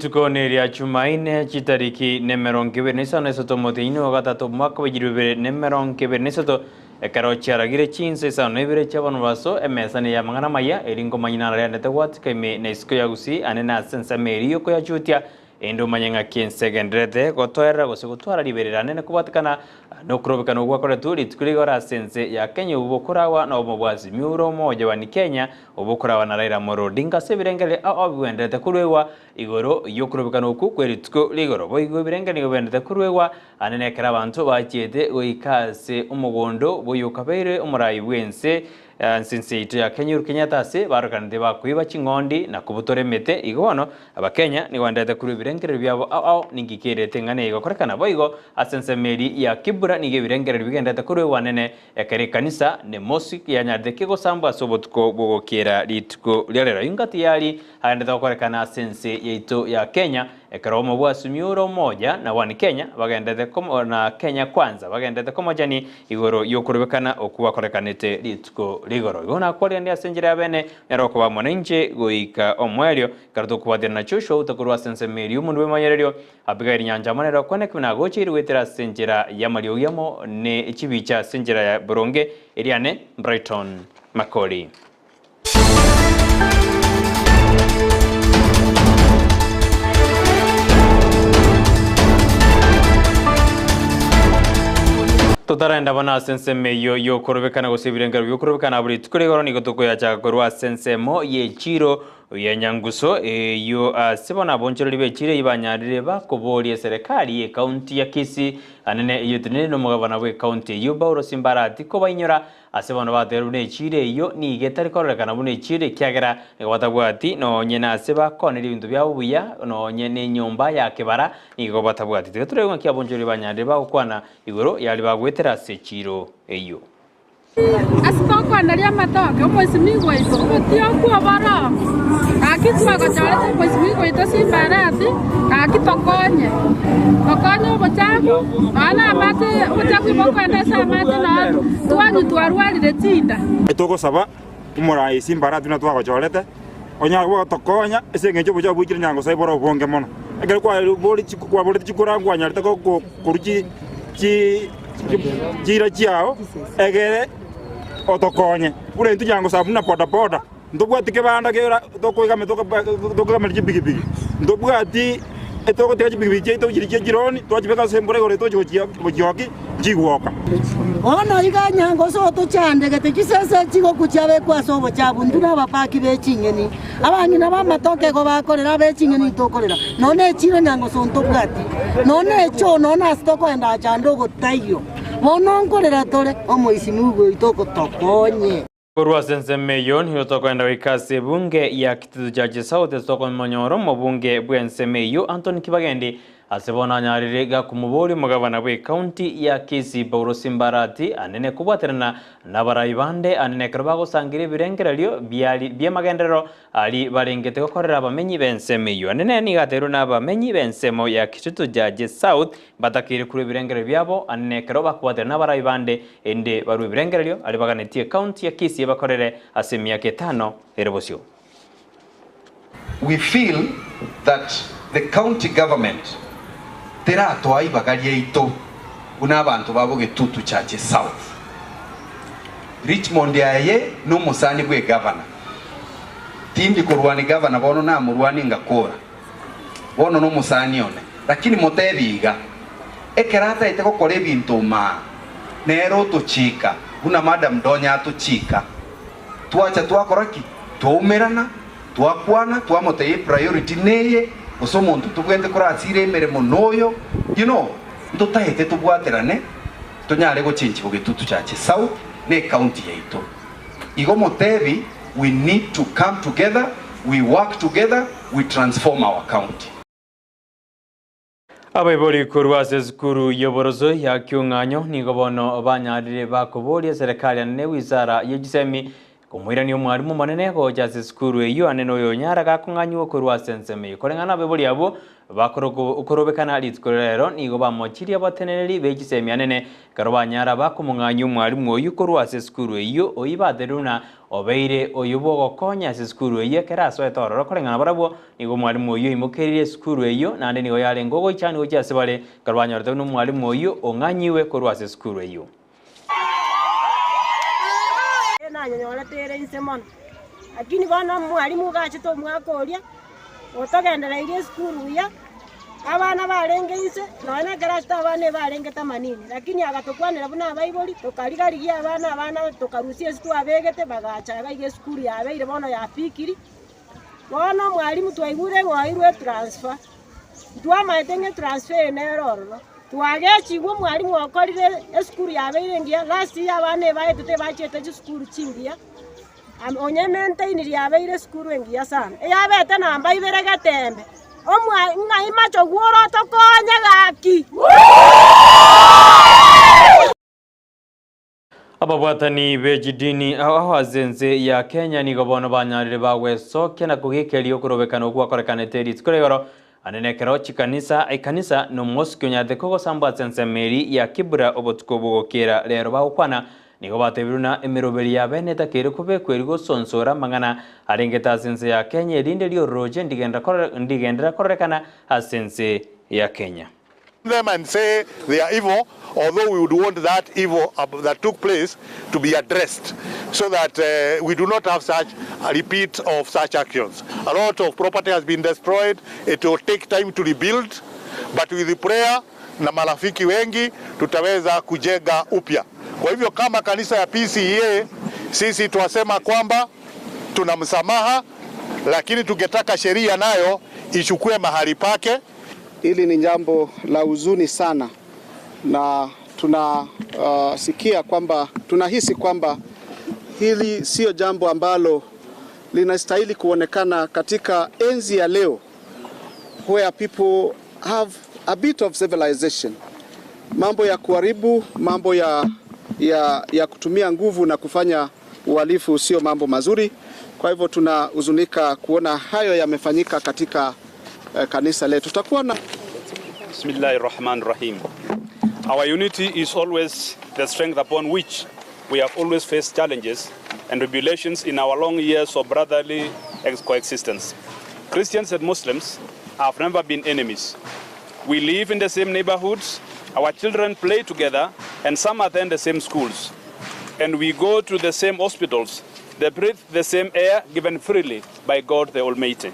Rituko neria Chumaine, chitariki nemerongo ebere na isano na isato omotienyi o gatato omwaka bwa ejiri bibere na emerongo ebere na isato, ekero chiaragire chinsa isano na ibere chi'abonobaso, emesa neye y'amang'ana amaya, eri nkomanya nararendete gwatika ime na isiko ya gusii ane na ase ensemo eria y'okoyachutia, Erinde omanye ng'aki ense egendererete gotoerera gose gotwara riberera nene kobwatekana nokorobekana okwo gwakoretwe rituko rigoro ase ense ya Kenya obwo bokoragwa na obomo bwa Azimio ore omoja wa Kenya obwo bokoragwa na Raila Amolo Odinga ase ebirengererio ao ao bigwendererete koruegwa igoro yokorobekana okwo kwe rituko rigoro. Boigo ebirengererio nigo bigendererete koruegwa anene ekero abanto bachiete goika ase omogondo bw'oyokabeire omorai bw'ense Ase ense yaito ya Kenya Uhuru Kenyatta ase barorekanete bakoiba ching'ondi na kobutora emete, igo bono Abakenya nigo baendererete korwa ebirengererio biabo ao ao ninki kerete eng'ana eye egokorekana boigo ase ensemo eria ya Kibra nigo ebirengererio bigendererete korwa ewanene ekero ekanisa ne mosque yanyarete kegosambwa ase obotuko bw'ogokiera rituko ria rero. Inga tiyari agenderete gokorekana ase ense yaito ya Kenya Ekero omobwasumi ore omoja na One Kenya bagenderete komo na Kenya Kwanza bagenderete komochani igoro y'okorobekana okwo gwakorekanete rituko rigoro. Igo nakwarire ase enchera ya bene, nere okoba amo nainche goika omoerio, ekero tokobwaterana Joshua Outa korwa ase ensemo eria omonto bw'emanyererio, Abigaili Nyanchama nere okwane ki buna agocheire goetera ase enchera y'amariogi amo ne chibicha ase enchera ya boronge, eriane Brighton Makori. Totarenda bono ase ensemo eyio y'okorobekana gose ebirengero bi'okorobekana abwo rituko rigoro nigo tokoyachaka korwa ase ensemo y'echiro ya Nyanguso eyio ase bono abonchoreri b'echiro eyio banyarire bakoboria eserekari y'ekaunti ya Kisii anene eyio etenenire nomogabana bw'ekaunti eyio Paulo Simbarati kobainyora Ase bono bateerwe buna echiiro eyio nigo etari kororekana buna echiiro, ekiagera nigo batabwati nonye nase bakooneria ebinto biabo buya, nonye nenyomba ya kebara nigo batabwati. Tiga toraigwe ng'aki abonchoreri banyarire bagokwana igoro y'aria bagoetera ase echiiro eyio. Ase tokooneria amatoke, omoisimigwa oito ogotiokwa oboro, gaki twagochorete omoisimigwa oito Simbarati, gaki tokonye, tokonye obochafu, nonya na amache, obochafu bokoenda ase amache nonya Twanywa twarwarire chinda. Togosaba omoraisi mbaratwe buna twagochorete, onyare gotokonya ase engencho obochie bwaichire nyangosa iboro obonge mono. Ekero kwaborete chikura nkwanyarete korwa chiira chiao egere otokonye. Buna intwe nyangosa buna bodaboda ntobwati kebanda tokoigamera chipigipigi, ntobwati etogotiga chipigipigi chiaito chiria chie chironi twachibeka ase embura igoro tochi gochioki nchigwoka. Bono iga nyangoso otochandegete chisese chigokwa chiabekwa ase obochafu, intwe nabapaki be ching'eni, abang'ina b'amatoke igo bakorera, abe ching'eni ntokorera, nonya ne echiro nyangoso ntobwati, nonya ne echoo, nonya nase tokoenda achande ogotaiyo. Bono nkorera tore, omoisimigwa oito ogotokonye. Korwa ase ensemo eyio nigo tokoenda goika ase ebunge ya Kitutu Church South ase tokomonyora omobunge bw'ensemo eyio Anthony Kibagendi ase bono anyarire gakomoboria omogabana bw'ecounty ya Kisii Paulo Simbarati anene kobwaterana nabarai bande anene ekero bagosangeria ebirengererio biari bi'amagenderero Aria barengete gokorera abamenyi b'ensemo eyio. Anene nigo ateirwe nabamenyi b'ensemo ya Kitutu Jaji South batakeire korwa ebirengererio biabo anene ekero bakobwaterana nabarabi bande erinde barue ebirengererio aria baganetie ekaunti ya Kisii ebakorere ase emiaka etano ere bosio. We feel that the county government teratoa ibaga riaito buna abanto ba Bogetutu Chache South. Richmond aye nomosani bw'egavana. Tindi korwani gavana bono namorwanie ngakora. Bono nomosani one. Lakini motebi iga, ekero ataete gokora ebinto maa, nere otochika buna madam Donya atochika. Twacha twakora ki? Twaumerana, twakwana, twamotebia epriority neye, gose omonto tobwenerete korasira emeremo noyo, you know, ntotaete tobwaterane tonyare gochenchi Bogetutu Church South ne ecounty yaito. Igo motebi we need to come together, we work together, we transform our county. Abaibori korwa ase esukuru y'oboroso ya Kiung'anyo nigo bono banyarire bakoboria eserekari ane ne wizara ye chisemi Komoirania omwalimu omonene gocha ase esukuru eyio ane noyo onyara gakong'anyigwa korwa ase ensemo eye. Koreng'ana abaibori abwo bakorobekana rituko riria rero nigo bamochirie abateneneri be chisemi anene ekero banyara bakomong'anyia omwalimu oyio korwa ase esukuru eyio oyio baterire buna obeire oyo bw'ogokonya ase esukuru eyio ekero asoete ororo koreng'ana barabwo nigo omwalimu oyio oimokereirie esukuru eyio naende nigo yarenge ogoichania gochia ase bare ekero banyorete buna omwalimu oyio ong'anyiwe korwa ase esukuru eyio. Nanyenyorete ere inse mono, lakini bono omwalimu iga achete omwaka oria, otogendereirie esukuru buya, abana barenge inse, nonya na ekero achete abana ebarenge themanini, lakini agatokwanera buna abaibori, tokarigarigia abana abana tokarusia ase twabegete bagacha iga iga esukuru yabeire bono yafikiri. Bono omwalimu twaigure ng'a oirwe etransfer, ntwamaete ng'a etransfer eye nere ororo. Twagechigwa omwalimu okorire esukuru yabeire engiya, last year abana ebaetete bachiete chisukuru chingiya, onye maintain riabeire esukuru engiya sana, eyabete namba ibere getembe, omwa ng'ai machogu ore otokonye gaki. Ababwatani be chidini ao ase ense ya Kenya nigo bono banyarire bagwesokia na kogekeria okorobekana okwo gwakorekanete rituko ria igoro ande nekero chikanisa ekanisa na omosiki onyarete kogosambwa ase ensemo eri ya Kibra obotuko bogokera rero bagokwana nigo batebirwe na emeroberi ya bene etakeire kobekwa eri gosonsora amang'ana arengete ase ense ya Kenya erinde riororoche ndigenderera kororekana ase ense ya Kenya. Them and say they are evil although we would want that evil that took place to be addressed so that we do not have such a repeat of such actions. A lot of property has been destroyed, it will take time to rebuild but with prayer na marafiki wengi tutaweza kujenga upya. Kwa hivyo kama kanisa ya PCEA sisi twasema kwamba tuna msamaha, lakini tungetaka sheria nayo ichukue mahali pake. Hili ni jambo la huzuni sana, na tunasikia kwamba tunahisi kwamba hili sio jambo ambalo linastahili kuonekana katika enzi ya leo where people have a bit of civilization. Mambo ya kuharibu, mambo ya kutumia nguvu na kufanya uhalifu sio mambo mazuri. Kwa hivyo tunahuzunika kuona hayo yamefanyika katika kanisa letu. Tutakuwa na Bismillahirrahmanirrahim. Our unity is always the strength upon which we have always faced challenges and tribulations in our long years of brotherly coexistence. Christians and Muslims have never been enemies. We live in the same neighborhoods, our children play together, and some attend the same schools. And we go to the same hospitals, they breathe the same air given freely by God the Almighty.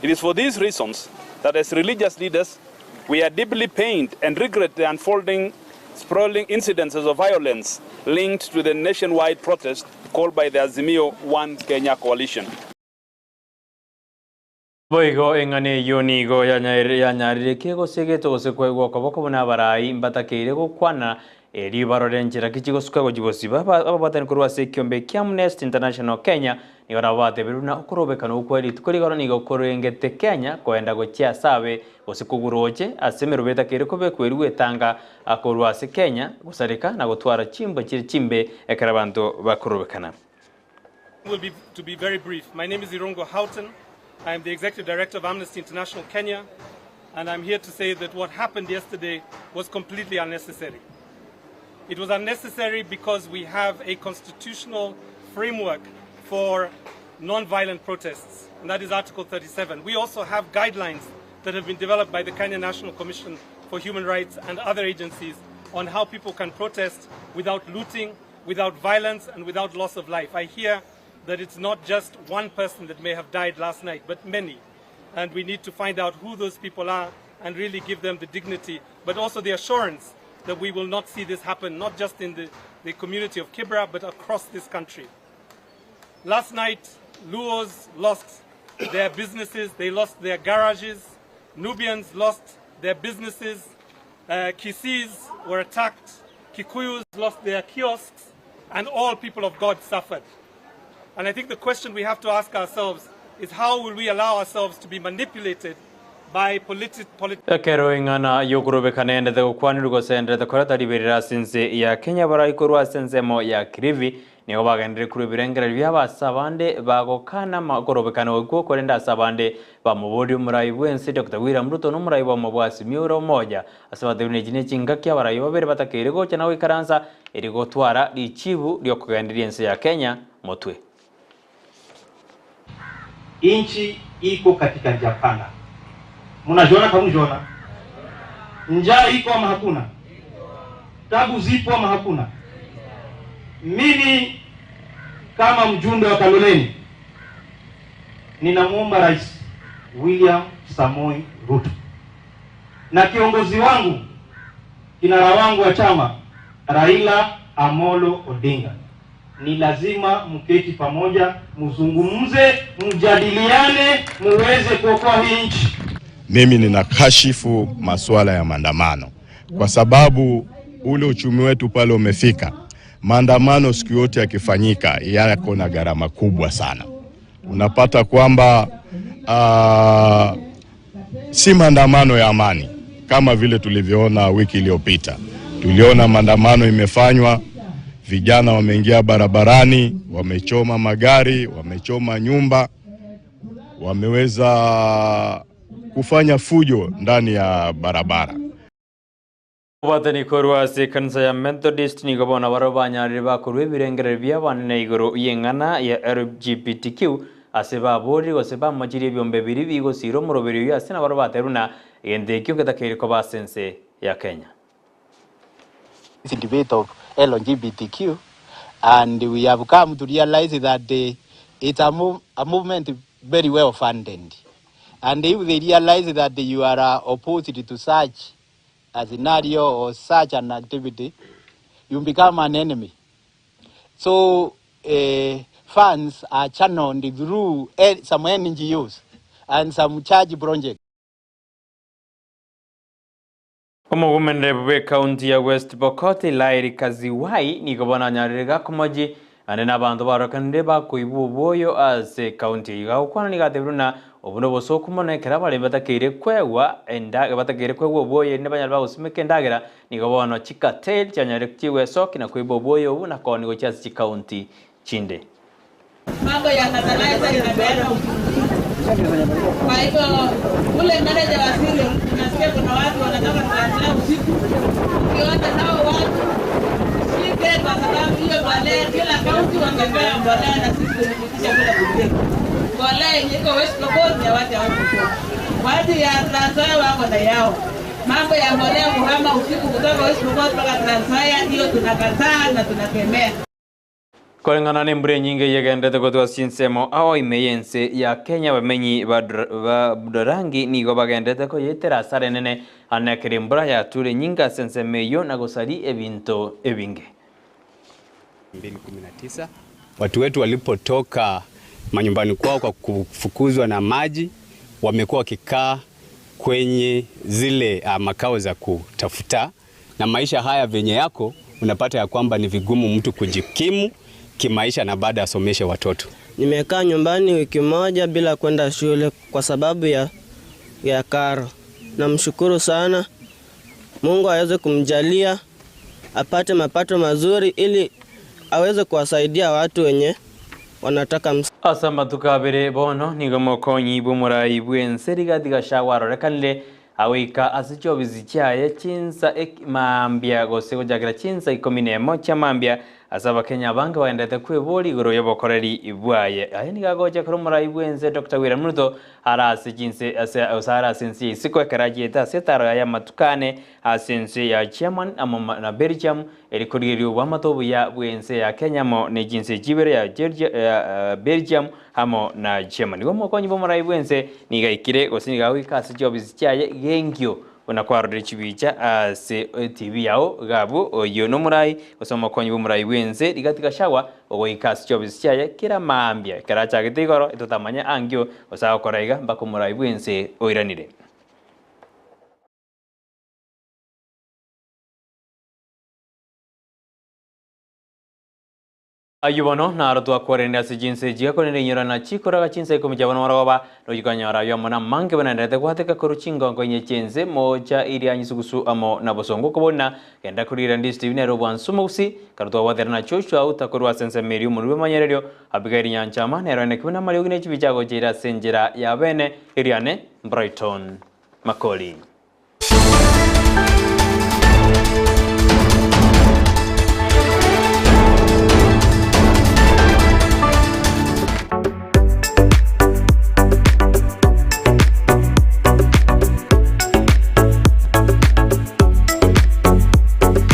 It is for these reasons that as religious leaders, we are deeply pained and regret the unfolding, sprawling incidences of violence linked to the nationwide protest called by the Azimio One Kenya Coalition. Boigo eng'ana eyio nigo yanyarire gose egeto gose koegwa okoboko buna abarai mbatakeire gokwana erio barore enchera ki chigosuka gochia gosiba ababwatani korwa ase ekiombe kia Amnesty International Kenya nigo nabo batebirie buna okorobekana okwa rituko rigoro nigo korengete Kenya koenda gochia ase abe gose koguroche ase emerobo etakeire kobekwa erio gwetanga korwa ase Kenya gosareka na gotwara chimbwa chire chimbe ekero abanto bakorobekana. Will be to be very brief. My name is Irungu Houghton. I am the Executive Director of Amnesty International Kenya, and I'm here to say that what happened yesterday was completely unnecessary. It was unnecessary because we have a constitutional framework for non-violent protests, and that is Article 37. We also have guidelines that have been developed by the Kenya National Commission for Human Rights and other agencies on how people can protest without looting, without violence, and without loss of life. I hear that it's not just one person that may have died last night, but many. And we need to find out who those people are and really give them the dignity, but also the assurance that we will not see this happen, not just in the community of Kibra, but across this country. Last night, Luos lost their businesses, they lost their garages, Nubians lost their businesses, Kisis were attacked, Kikuyus lost their kiosks, and all people of God suffered. And I think the question we have to ask ourselves is how will we allow ourselves to be manipulated by Ekero eng'ana y'okorobekana endete gokwanirwa gose enderete koreta riberera ase ense ya Kenya baraikorwa ase ensemo ya Kilifi. Nigo bagenderire korwa ebirengererio biabo ase abande bagokana okorobekana okwo korende ase abande bamoboria omorai bw'ense Doctor William Ruto na omorai bw'omo bwa Azimio la Umoja ase batebirie nechi nechingaki abarai babere batakeire gocha na goikaransa erio gotwara richibu riokogenderia ense ya Kenya motwe. Nchi iko katika njia panda. Mnajiona kama mjiona? Njaa iko ama hakuna? Tabu zipo ama hakuna? Mimi kama mjumbe wa Kaloleni ninamwomba Rais William Samoei Ruto na kiongozi wangu kinara wangu wa chama Raila Amolo Odinga, ni lazima mketi pamoja, mzungumze, mjadiliane, muweze kuokoa hii nchi. Mimi ninakashifu masuala ya maandamano kwa sababu ule uchumi wetu pale umefika. Maandamano siku yote yakifanyika yako na gharama kubwa sana. Unapata kwamba si maandamano ya amani kama vile tulivyoona wiki iliyopita. Tuliona maandamano imefanywa, vijana wameingia barabarani, wamechoma magari, wamechoma nyumba, wameweza kufanya fujo ndani ya barabara. Obwatani korwa ase ekanisa ya Methodist nigo bono barabwo banyarire bakorwa ebirengererio bia abanene igoro y'eng'ana ya LGBTQ ase baborire gose bamochirie ebiombe biria bigosira omoroberi oyio ase nabarabwo baterwa na egento ekio getakeire koba ase ense ya Kenya. This debate of LGBTQ, and we have come to realize that it's a movement very well funded. And if they realize that you are opposed to such a scenario or such an activity, you become an enemy. So funds are channeled through some NGOs and some church projects. Omogomende bwe county ya West Pokot Lairi Kaziwai nigo bonanyarire gakomoji ande n'abanto barokanire bakoibwa obwoyo ase county iga gokwana nigo atebire buna obu nobosoku mono ekero abaremi batakeire kwegwa enda batakeire kwegwa obwoyo erinde banyare bagosimeka endagera nigo bono chicartel chianyarire chigwesoki na koiba obwoyo obu na koni gochia ase chicounty chinde. Mambo ya fertilizer inapeana usiku. Kwa hivyo ule manager wa cereal, tunasikia kuna watu wanatoka Trans usiku. Ukiona hao watu shike, kwa sababu hiyo mbolea kila kaunti wangepewa mbolea na sisi tulipitisha kule bungeni. Mbolea yenye iko West Pokot ni ya watu ya West Pokot. Watu ya Trans Nzoia wako na yao. Mambo ya mbolea kuhama usiku kutoka West Pokot mpaka Trans Nzoia, hiyo tunakataa na tunakemea. Koreng'ana na embura enyinge yegendete gotwa chinsemo ao ime yense ya Kenya bamenyi ba ba Budalangi nigo bagendete koyetera asara enene anekere embura yature enyinge ase ensemo eywo na gosari ebinto ebinge. 2019 watu wetu walipotoka manyumbani kwao kwa kufukuzwa na maji, wamekuwa wakikaa kwenye zile makao za kutafuta, na maisha haya venye yako unapata ya kwamba ni vigumu mtu kujikimu kimaisha na baada asomeshe watoto. Nimekaa nyumbani wiki moja bila kwenda shule kwa sababu ya karo. Namshukuru sana Mungu aweze kumjalia apate mapato mazuri ili aweze kuwasaidia watu wenye wanataka Ase amatuko abere bono nigo mokonyi bwa omorai bwense Rigathi Gachagua arorekanire agoika ase chiobisi chiaye chinsa mambia gose gochakera chinsa ikomi na emo chia mambia ase abakenya abange baendete kwebori igoro ya obokoreri bwaye. Aya nigo agocha kora omorai bwense Dr. William Ruto arase chinse ase ase arase ense ya isiko ekero achiete ase etaro yaye amatukane ase ense ya German amo na Belgium erikorigereria obwamato obuya bwense ya Kenya amo na chinse chibere ya Georgia, ya Belgium amo na Germany. Igo omokonyi bwa omorai bwense nigo aikire gose nigo agoika ase chiofisi chiaye genkio buna kwarorire chibicha ase TV yao gabu oyo nomorai gose omokonyi bwa omorai bwense Rigathi Gachagua ogoika ase chiofisi chiaye kera mambia ekero achagete igoro etotamanya ankio gose agokora iga mpaka omorai bwense oiranire. Ayio bono naro twakwarerire ase chinsa echi, gakorende inyora na chikoraga chinsa ikomi chia bono marogoba, nochikonyora ayio amo namange banaenderete gwateka korwa chingongo inye chi'ense, mocha iria nyisugusu amo na bosongo okobona, genda korira ndisi tibi nere obwansu mogusi, karo twabwatera na Joshua auta korwa ase ensemo eria omonwe bw'emanyererio, Abigaili nyanchama, nero ene kebe namariogi ne chibicha agocha ere ase enchera ya bene, eriane Brighton Makori.